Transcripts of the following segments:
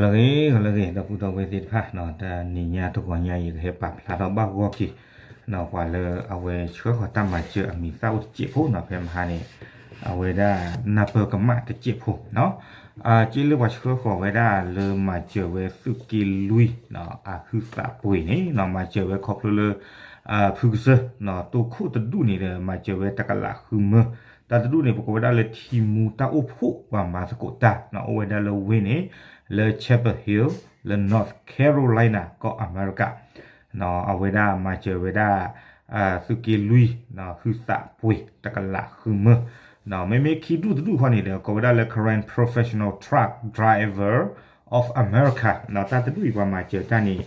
ဂ့ၤဂ့ၤလၢဂ့ၤ ဒီပုၢ်ဒီဝဲၢ်သ့ၣ်တဖၣ်နီၤ, တနံၤညါတဂီၤညါအံၤ ယကဟဲပာ်ဖျါထီၣ်ဘၣ်ဂီၢ်က့ၤနီၤ ပှၤလၢအဝဲဆှၢဃီၤတၢ်မၤစၢၤအမံၤသၣ်အိၣ်တစဲးဖိနီၤ, ဖဲမဟါန့ၣ် အဝဲဒၣ်နၢ်ပၢၢ်ကမၣ်တစဲးဖိနီၤ, အက့လၢပှၤဆှၢဃီၤဝဲဒၣ်လၢမၤစၢၤဝဲသုးက့လွံၢ်နီၤ အဟုသးပှ့ၤန့ၣ်နီၤ မၤစၢၤဝဲခီဖျိလၢ ဖုကစၢၢ်နီၤ တိခိၣ်တဒူၣ်န့ၣ်ဒီး မၤစၢၤဝဲတကလးဃုမၢ, တၢ်တဒူၣ်န့ၣ် ပကိးဝဲဒၣ်လၢထံမူတၢ်အိၣ်ဖှိၣ်ပှၤမၤသကိးတၢ်နီၤ အိၣ်ဝဲဒၣ်လၢဝ့ၢ်န့ၣ် လၢ Chapel Hill လၢ North Carolina ကီၢ်အမဲရကၤ အဝဲဒၣ်မၤစၢၤဝဲဒၣ် သုးက့လွံၢ် ဟုသးပှ့ၤတကလးဃုမၢ, မ့မ့ၢ်ခံဒူၣ်တဒူၣ်ဃီန့ၣ်ဒီး ကိးဝဲဒၣ်လၢ Karen Professional Truck Driver of America တၢ်တဒူၣ်အံၤပှၤမၤစၢၤတၢ်န့ၣ်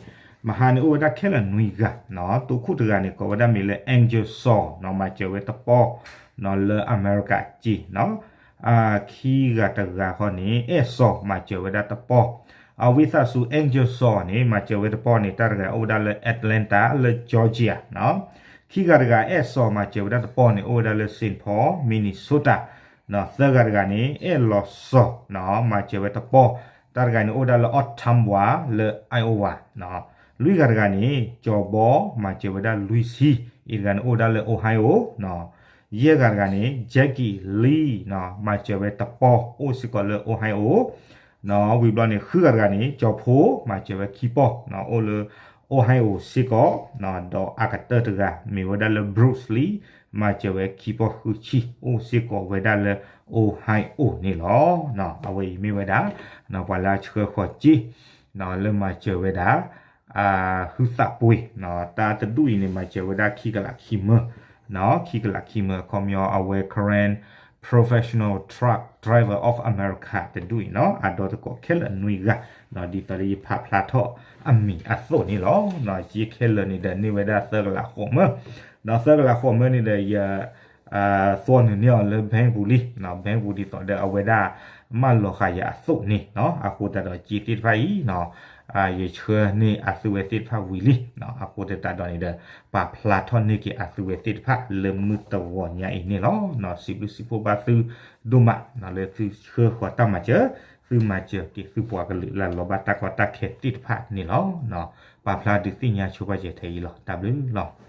မဟါန့ၣ်အိၣ်ဝဲဒၣ်ခဲလၢာ်နွံဂၤ, တိခိၣ်တဂၤန့ၣ် ကိးဝဲဒၣ်မ့ၢ်လၢ Angel Saw မၤစၢၤဝဲတပီၢ် လၢအမဲရကၤက့နီၤ ခံဂၤတဂၤဃီန့ၣ် အဲၣ်စီၤ မၤစၢၤဝဲဒၣ်တပီၢ်, အဝံသးစူၤ Angel Saw န့ၣ် မၤစၢၤဝဲတပီၢ်န့ၣ် တၢ်တဂၤအိၣ်ဝဲဒၣ်လၢ Atlanta လၢ Georgia နီၤ, ခံဂၤတဂၤ အဲၣ်စီၤ မၤစၢၤဝဲဒၣ်တပီၢ်န့ၣ် အိၣ်ဝဲဒၣ်လၢ Saint Paul Minnesota သၢဂၤတဂၤန့ၣ် အဲၣ်လီၤစီၤ မၤစၢၤဝဲတပီၢ်, တၢ်တဂၤန့ၣ်အိၣ်ဝဲဒၣ်လၢ Ottumwa လၢ Iowa နီၤ, လွံၢ်ဂၤတဂၤန့ၣ် ကၠီၤဘီ မၤစၢၤဝဲဒၣ်လွံၢ်ဆံ, အံၤတဂၤန့ၣ်အိၣ်ဝဲဒၣ်လၢ Ohio နီၤ, ယဲၢ်ဂၤတဂၤန့ၣ် Jackie Lee နီၤ မၤစၢၤဝဲတပီၢ် အိၣ်စ့ၢ်ကီးလၢ Ohio နီၤ, ဝံၤဘျီန့ၣ် ဃုဂၤတဂၤန့ၣ် ကၠီၤဖိ မၤစၢၤဝဲခံပီၢ်နီၤ အိၣ်လၢ Ohio စ့ၢ်ကီး, ဒီးအကတၢၢ်တဂၤ မ့ၢ်ဝဲဒၣ်လၢ Bruce Lee မၤစၢၤဝဲခံပီၢ်ဃုဆံ အိၣ်စ့ၢ်ကီးဝဲဒၣ်လၢ Ohio န့ၣ်လီၤ. အဝဲအံၤမ့ၢ်ဝဲဒၣ် ပှၤလၢအဆှၢဃီၤစ့ လၢမၤစၢၤဝဲဒၣ် ဟုသးပှ့ၤ, တၢ်တဒူၣ်အံၤန့ၣ် မၤစၢၤဝဲဒၣ်ခံကလးခံမၢ, ခံကလးခံမၢ အခီပညီအဝဲ Karen Professional Truck Driver of America တဒူၣ်အံၤနီၤ အဒိတကိးခဲလၢာ်နွံဂၤ, ဒ်သိးလၢယဖးဖျါထီၣ်အမံၤအသိးန့ၣ်လီၤ. စ့ခဲလၢာ်န့ၣ်ဒီးန့ၢ်ဝဲဒၣ်သၢကလးဃိးမၢ, ဒီးသၢကလးဃိးမၢန့ၣ်ဒီးယ သွီနုာ်န့ၢ်အီၤလၢ bank ပူၤလံ, bank ပူၤဒ်သိးဒီးအဝဲဒၣ် မၢလီၤဃာ်ယၤအသိးန့ၣ်နီၤ, အဃိသတးဒီးစ့သ့ၣ်တဖၣ်အံၤနီၤ ယဆှၢန့ၢ်အသုဝဲသ့ၣ်တဖၣ်ဝံၤလံ, အဃိသတးဒီးန့ၣ်ဒီး ပာ်ဖျါထီၣ်န့ၢ်က့ၤအသုဝဲသ့ၣ်တဖၣ်လၢမုၢ်တဂီၤညါအံၤန့ၣ်လီၤ. စံးဘျုးစံးဖှိၣ်ဘၣ်သုဒိၣ်မး လၢသုဆှၢဃီၤတၢ်မၤစၢၤ, သုမၤစၢၤက့ၤသုပှၤကလုာ်လၢလီၤဘၣ်တၢ်ကီတၢ်ခဲသ့ၣ်တဖၣ်န့ၣ်လီၤ. ပာ်ဖျါဒုးသ့ၣ်ညါဆိပာ်စၢၤထဲအံၤလီၤ. တၢ်ဘျုးလီၤ.